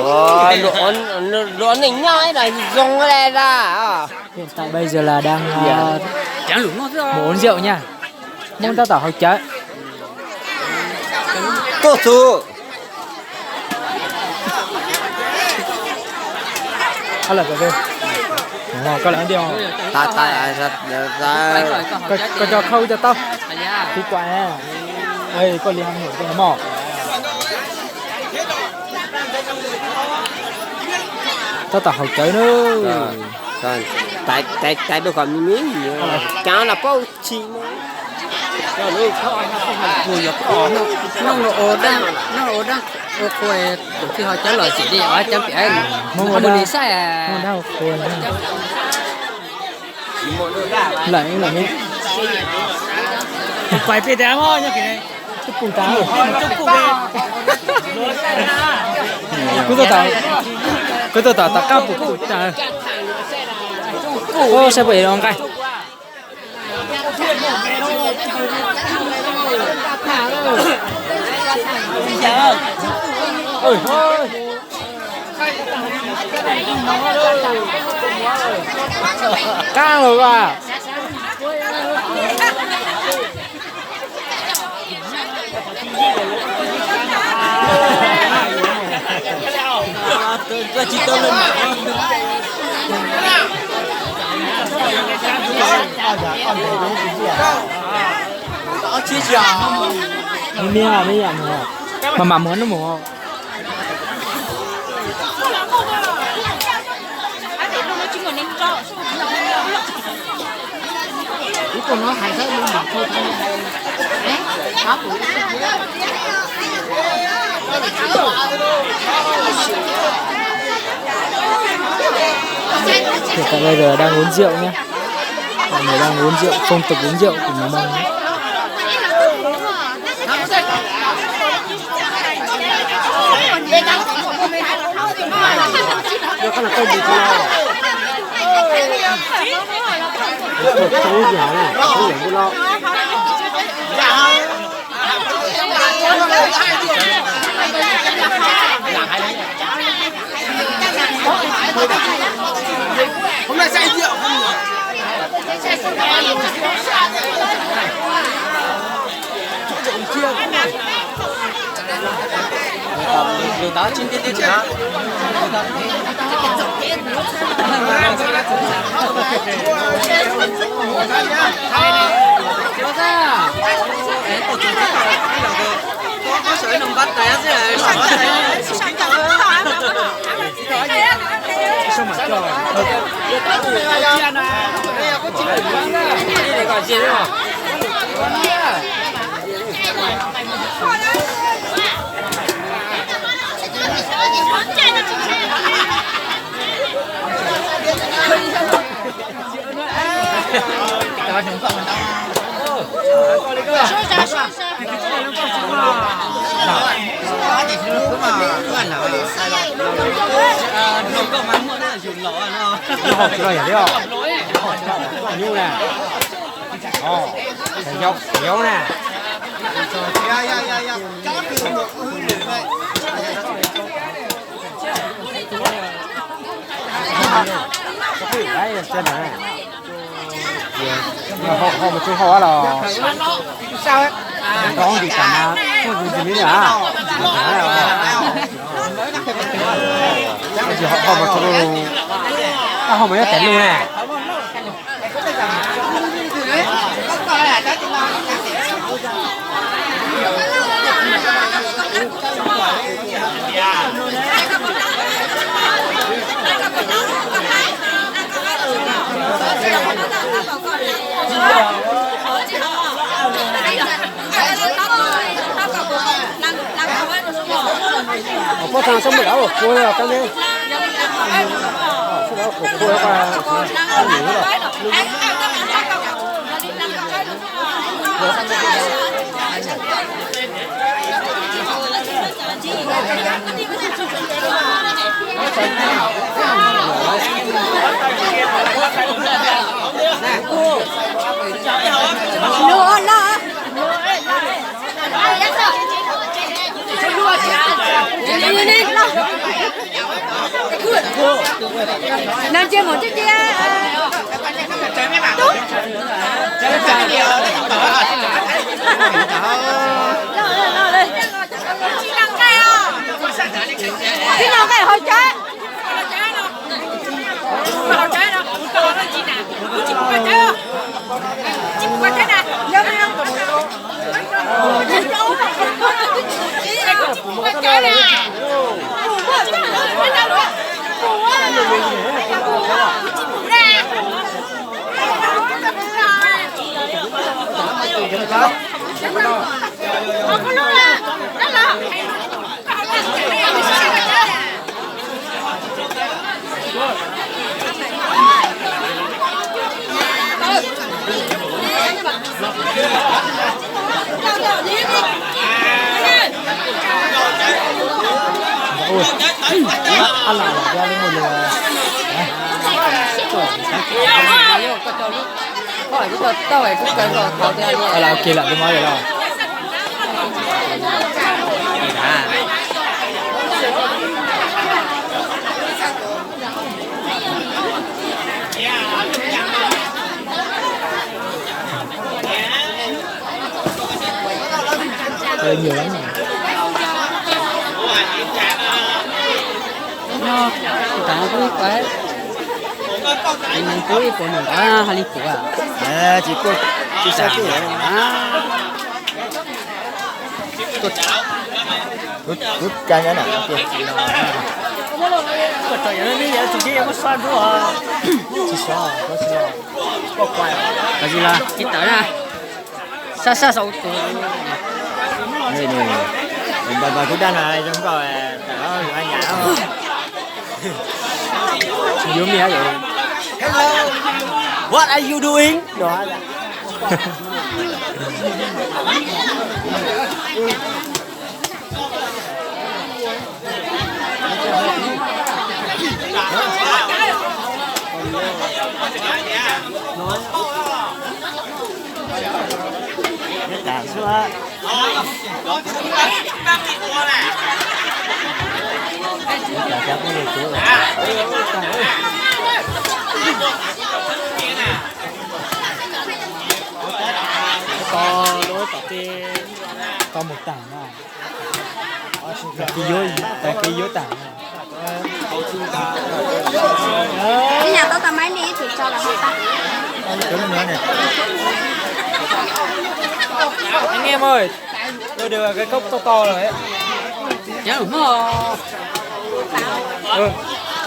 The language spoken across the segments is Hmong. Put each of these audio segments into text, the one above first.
Ua, luag ua neej nyob ib los zoo li da. Hiện tại bây giờ là đang ờ, Chán lửng no xwb. Muốn uống rượu nha. Mông tab tom hậu cháo. Tuaj xwb. Hello cà phê. Ồ, có lẽ đi. Tại, tại, tại, tại, Coi, coi cho khâu cho tao. Tí quay ha. Ê, có ly ăn nữa cho nó mò. Tab tom haus cawv na. Tais, tais, tais rau kom me me, cov no paub tsis. Noj ua dab, noj ua dab, ua qhua, tus twg ho cov los tsim li os, cov piam, Hmoob ua dab, Hmoob ua dab ua qhua. Lawm, lawm. Pais pem tas mog, nyob kiag. Twb pum tas. Kuv tuaj tom, kuv tuaj tom tom qab pum tas. Saib puas yuav nqaij. Qab los as. Mas mam mus no mus. Hiện tại bây giờ đang uống rượu nhé. Mọi người đang uống rượu, phong tục uống rượu của người Mông. Ho mus tsuj hauj los, rov ntsis tas mas kuj ntsis li na. Ho mus tsuj, ho mus nyob tes lug na. Pob txha xab muaj dab ua kua os, koj ne. Xab dab ua kua, Nag ntsia mus tib cia. Tub. Tib no nqaij hauv cawv. Lam ua kiag lam tus mov lawm los. Ntawd kuj ib puas, kuj ib puas nws ntawd hais li puas. Tsis, tsis saib kuj. Kuv cai na. Tsis xyov, tsis xyov. Tsis tawm na. Sab sab saum tus. Npawg kuv dab no zoo nkauj, tawm los nyam. Yuav me. Hello. What are you doing? Tau mus tag no. Tag kis yuav, tag kis yuav tag. Ib nyuag tau tau maib nej ib txwm tso los hauv tag.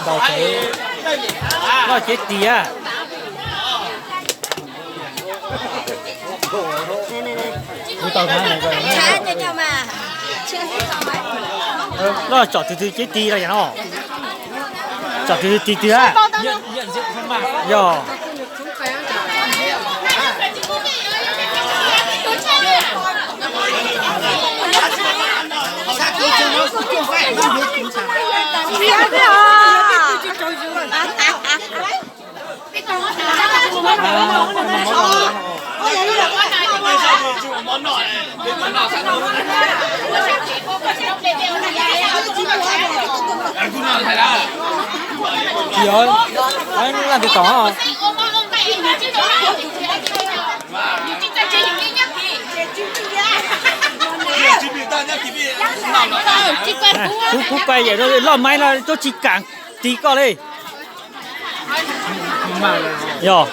Ntaus tsev, loj cev tiag. Loj tsom twg twg cev tig los yam no. Tsom twg twg tig twg a. Yog. Tsis yog, laj ntawd tom. Kuv, kuv pais yam loj maib no tub tsis kam tig koj li. Yog.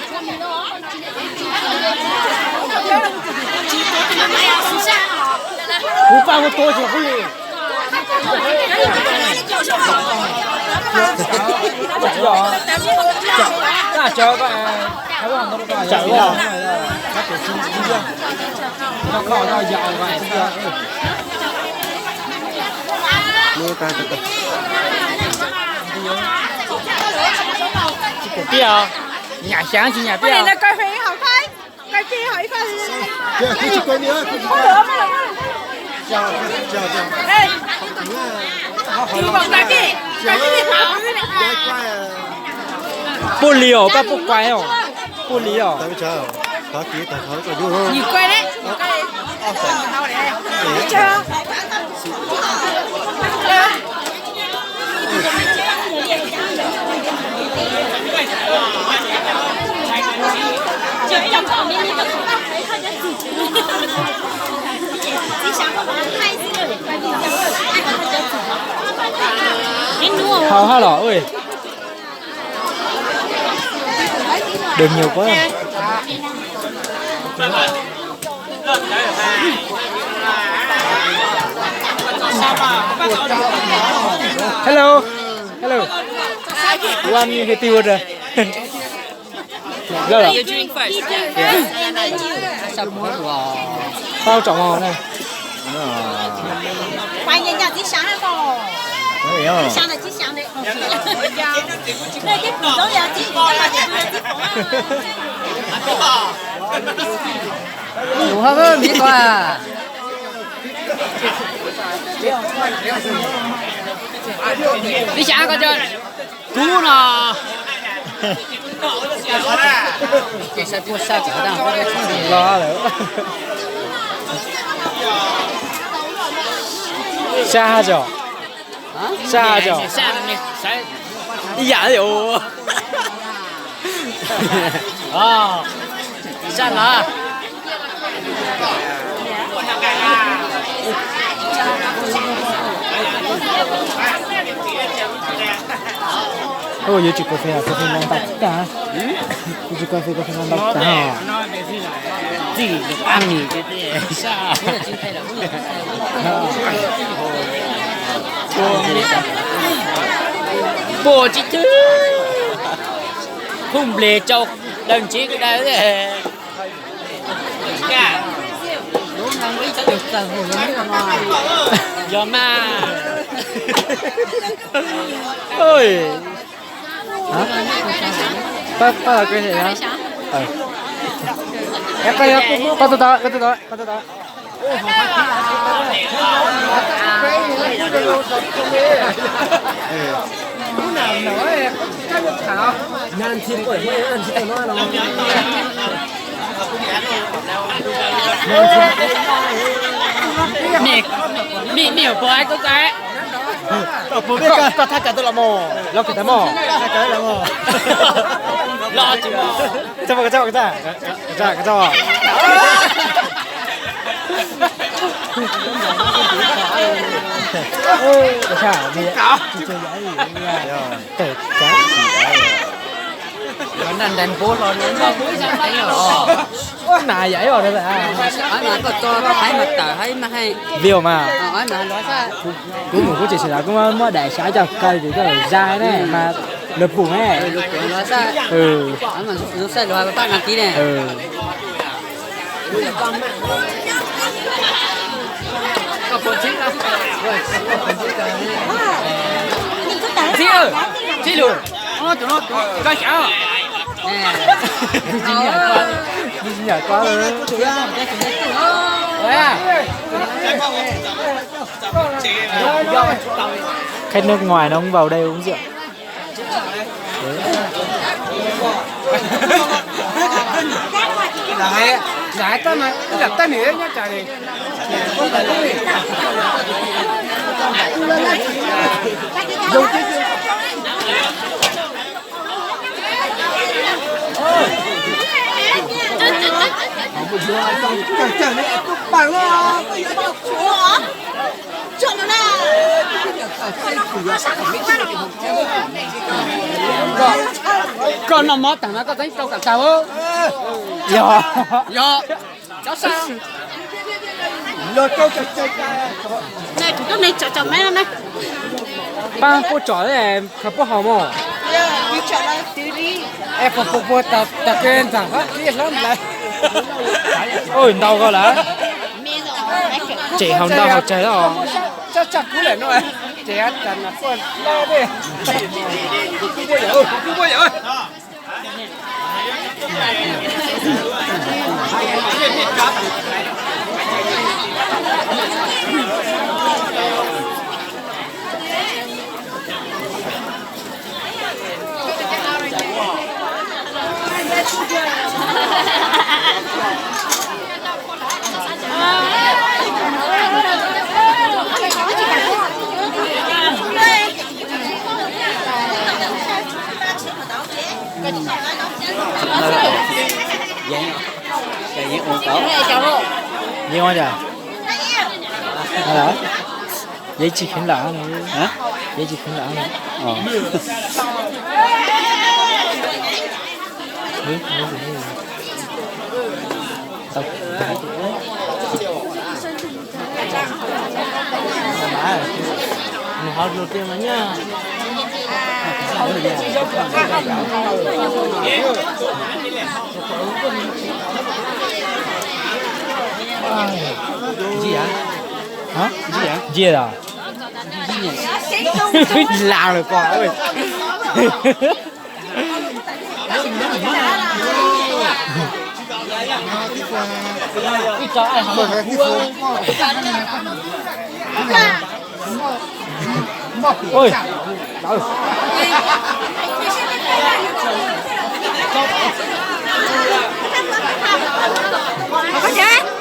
Kuv paj kuv tua tsis kuv li. Tiag, nyam xyaav tsis nyam tiag. Puj li os, paj puj kuais os. Puj li os. Hau hab los ua. Được nhiều quá. Hello. Hello. One fifty water. Lawm. Tau tsom mov na. Tus hab miv ko. Ib xyav ko cov kub no. Los lawm. Sab tso. Sab tso. Ib yam li. Sab los. Ua yuav tsis kos fes, kos fes no ntau tag. Yuav tsis kos fes, kos fes no ntau tag. Txij pab mis. Puas tsis twg. Phooj npleg tsau daws ntsev ko daws. Yog mas. Pab, pab los koj. Koj tus tau, koj tus tau, koj tus tau. Mej, mej puas koj tau? Koj thaj kaw tuaj los mog, los kawm tas mog. Los tsis mog. Koj tso, koj tso, koj tso. Ua na yam ib os. View mas. Kuv mus kuv tseem xav kuv muab daim xyaav coj kaw ces coj zaj ne mas lawv pum ne. Txib, txib lus, koj xyav. Nyam ko. Khách nước ngoài nó cũng vào đây uống rượu. Koj noj mov tag no koj txeeb rau kom tag. Yog, yog. Pab puab tsom, koj puab haus mog. Puab puab tag kis ntxam qab qhib hlob nplawg. Ntau koj lawm. Tseem haus ntau haus tsawg os. Tsa tsa kub lawm no. Ces tas puab lawm. Yeej ua cas? Yeej tsis kheev lam, yeej tsis kheev lam. Ntsia da. Lam lawm pom.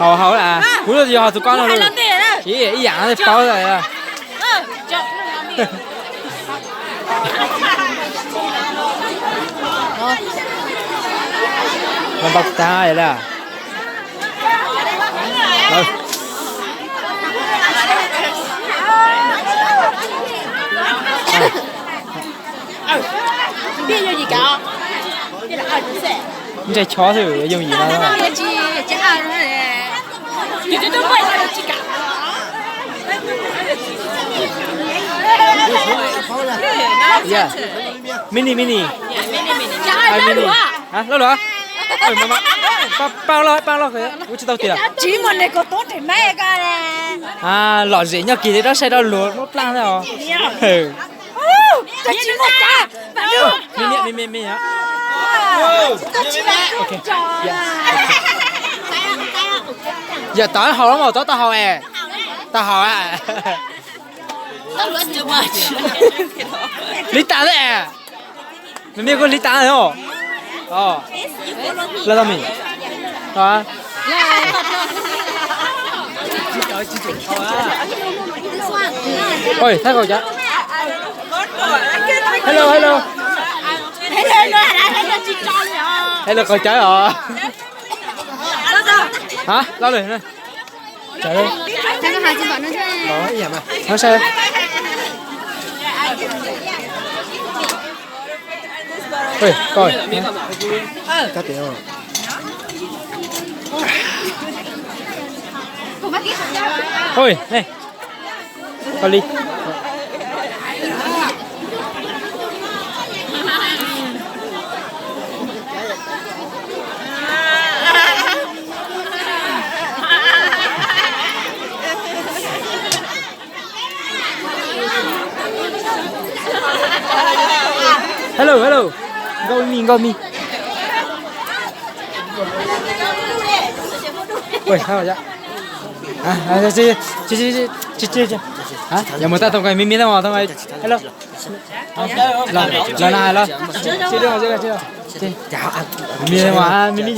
Haus, haus, kuv yog haus tus koj no. Ib yam paub. Mas tau tag lawm. Ntshai chob xwb yooj yim no. Mini, mini. Loj loj, pab loj, pab loj, kuv tsis tau tias. Lom zem nyob kis li rab saib rau luag lub plab ntag os. Yam tau haus los mas tau haus es. Li tas lawm. Nws niag kuj li tas os. Los tau mis. Oi, thaij kaus cawv. Hello, hello. Hello kaus cawv os. Hab, los lawm. Oi, ne. Koj li. Hello, hello. Nkauj me, nkauj me. Ui, hab, yog mus tau tau nqe me me tau tau nqe. Hello. Los na los. Me me me me,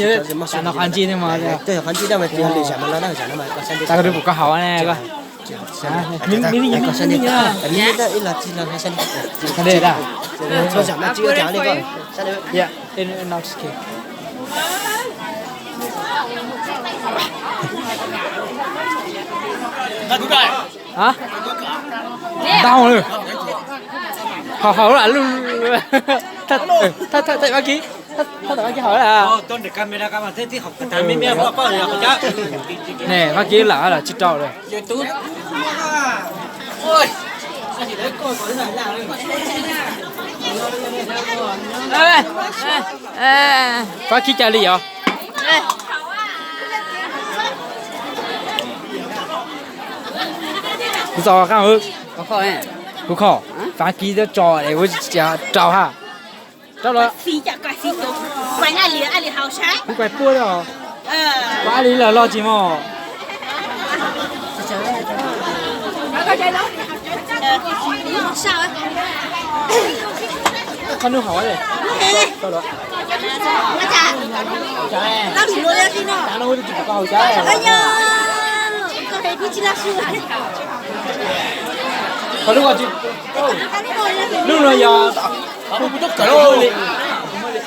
no qhov ntsis ne mas. Tau rau kuv koj haus ne. Ntau lawm. Haus haus lawm. Thaj Vab Kib haus lawm. Ne, Vab Kib lam los tsis rau lawm. Vab Kib cas li os. Kuv txo qab, kuv kho, Vab Kib twb tso es kuv rau ha. Rau los. Kuv kuj puaj os. Kuv ab li los loj tsis mog. Qhov nub haus. Qhov nub, nub no yog.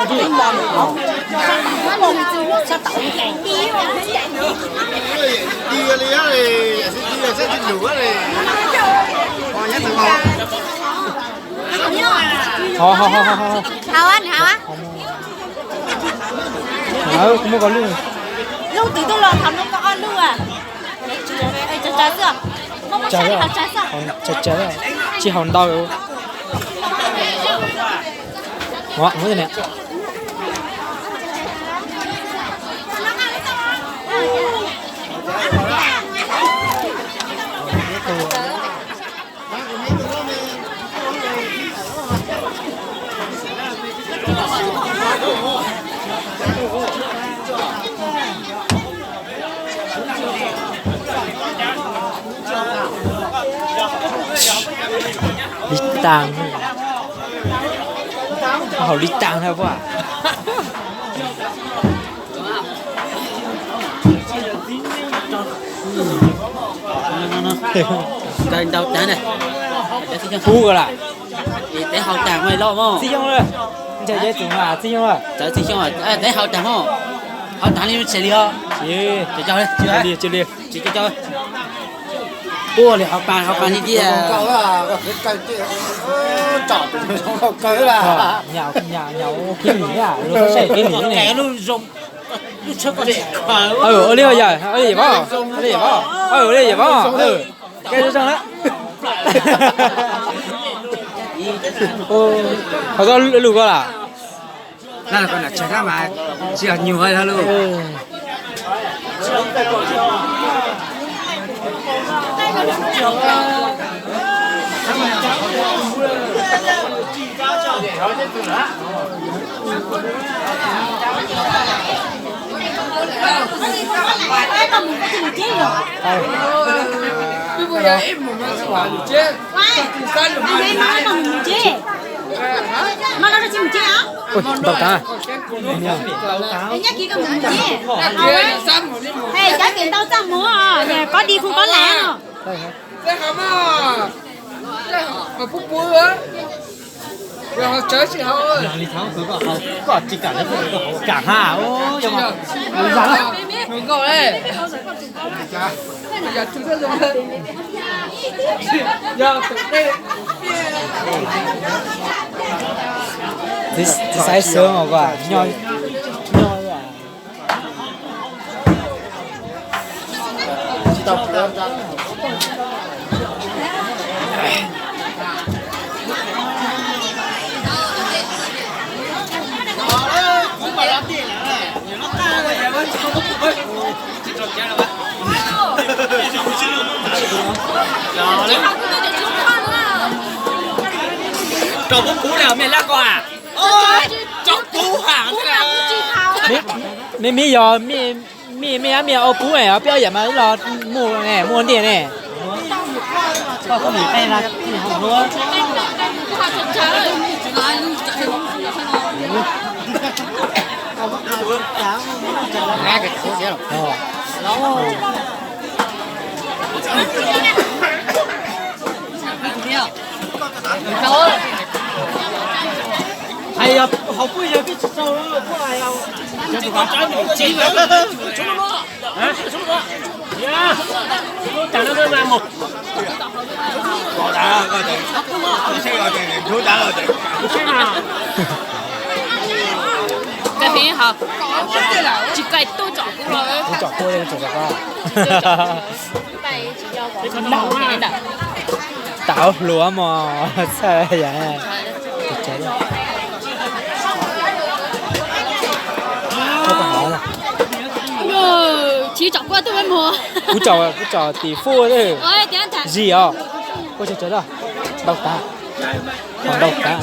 Tig li, tig li, tig li. Hau, hau, hau, hau, hau. Hau, nws hau. Kuv muab koj lub. Lub twg tuaj los thaum no koj ob lub. Tsawg xwb. Tsawg, tsawg, tsis haus ntau. Muab niam. Li taag, haus li taag na puab. Ntau tag na. Pub ko lawm. Txiv xyoo lawm. Ntshai ces txug txiv xyoo lawm. Txiv xyoo, txiv xyoo, teb haus tag mog. Haus tag li tsis li os. Tsis li, tsis li. Pub li haus pas, haus pas li tiag. Ua li yam, ua li yam, ua li yam vauv, ua li yam vauv. Koj zoo zoo na. Haus tau lus ko lawm. Tsis yog nyuag lawm. Ntau tag. Cov kev ntau txaj muag, koj di kuv koj lav no. Kaam ha, yog nkauj le. Txiv xaiv sawv mas nyob. Rau pub pub lawm mej lab ko a. Mej, mej yog mej, mej ab mej ua pub, peb ob yam mas los muaj ne, muaj ntiag ne. Hais yog hauv pub yog peb tsis tau. Tsis kai tuaj tsom kuv. Tau hluas mog, txhaj yam. Kuv tsom, kuv tsom tim fuj zis os. Ua tsaug tsaug, ntau tag, ntau tag.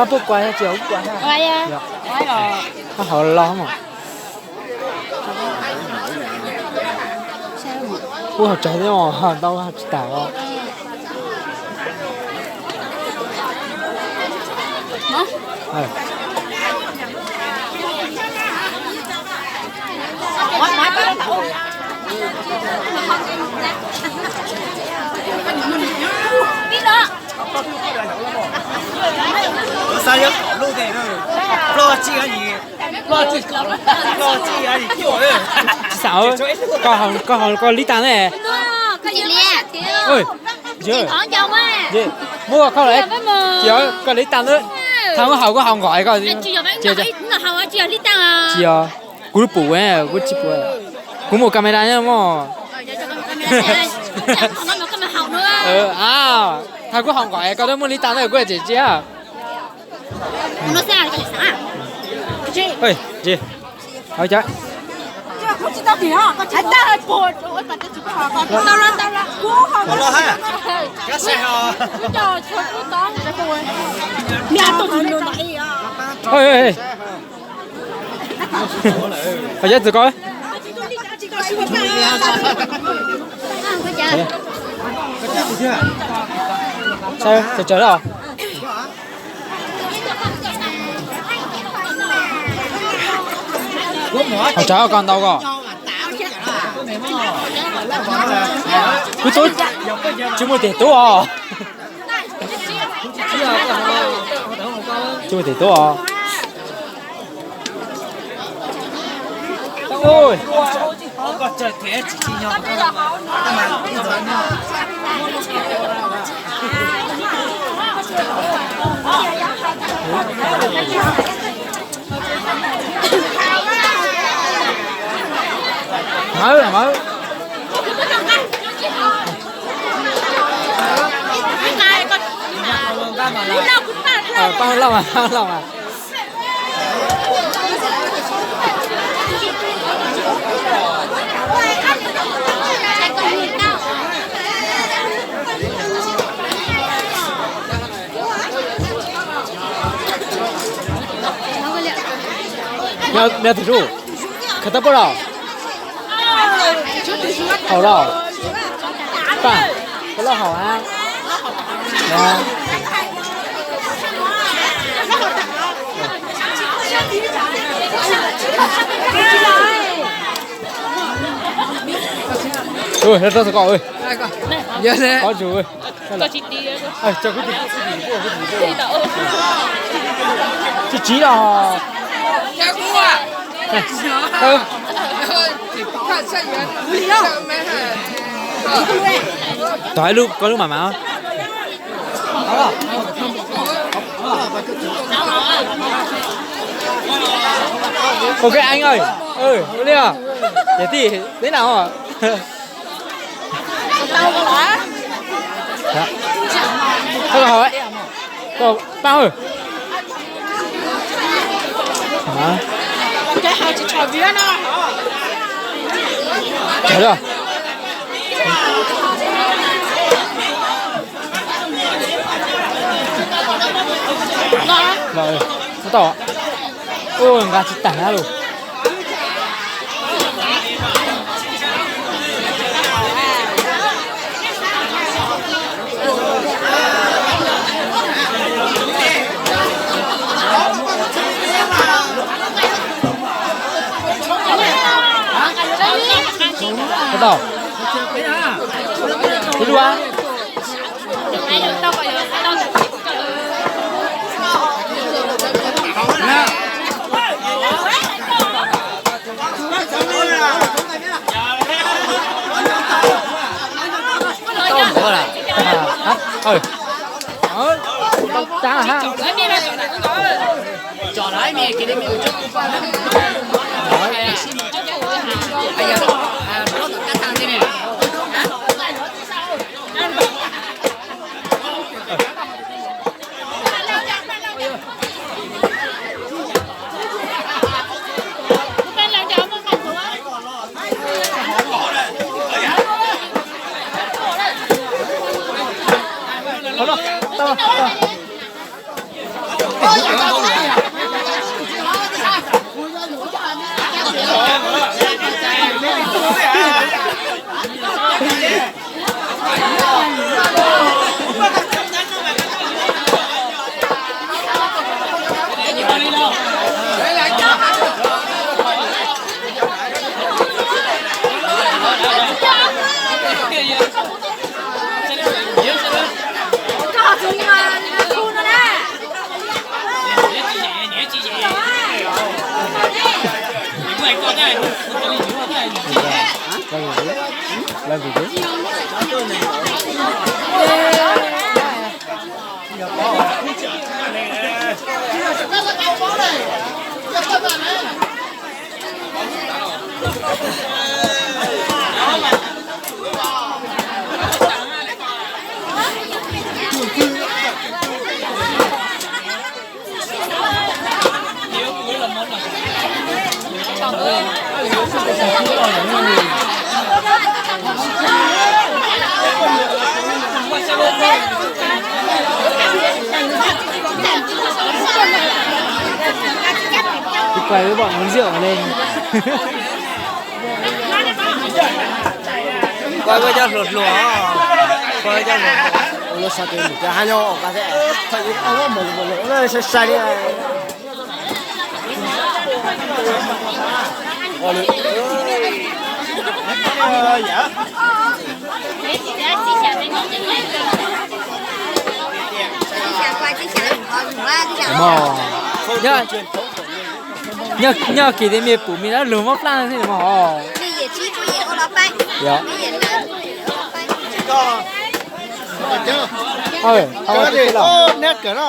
Ab, puab kua tsi ua kua na? Ab, hauv los mas. Ub, hauv tsav thiab os, ntau tsis tas os. Tsis xav, koj haus koj li tas ne. Muab koj li tas, thaum koj haus koj haus nqos koj. Tsis yog, kuv lub pum, kuv tsis pum, kuv mus camera nyob mog. Thaum kuv haus nqos koj twb muab li tas ntawd kuv tseem tsis. Qhov cov txwm ko. Tsaws tsaws los. Qhov tsaws ko ntau ko. Kuv tub tsis muaj tes tub os. Tsis muaj tes tub os. Mawb, mawb. Pab loj mas, pab loj mas. Nyob twg tub? Khaws tau pab los? Haus los? Pab, pab loj haus a. Rau txog ko. Ko tsis. Tsis tsiv los. Tov ib lub, koj lub mam mam. Ok anh ơi. Ua li os. Ces tij teb na. Pab, tau, nqa tsis tag na lus. Tau, ib lub a. Tus kuv wb pom mus ntxiv ua li. Koj cov hluas hluas, koj cov hluas hluas. Ua lub sab tes mus tias hab nyob ua qab thiab, thaum ub ob lub mus mus lawm sai sai li. Nyob, nyob kis tej me pum me dab lug mob plab xwb mas hov. Yog. Neb kawm no.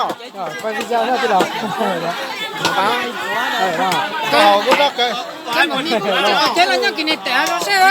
Ces los nyob kis niag tes zoo seb.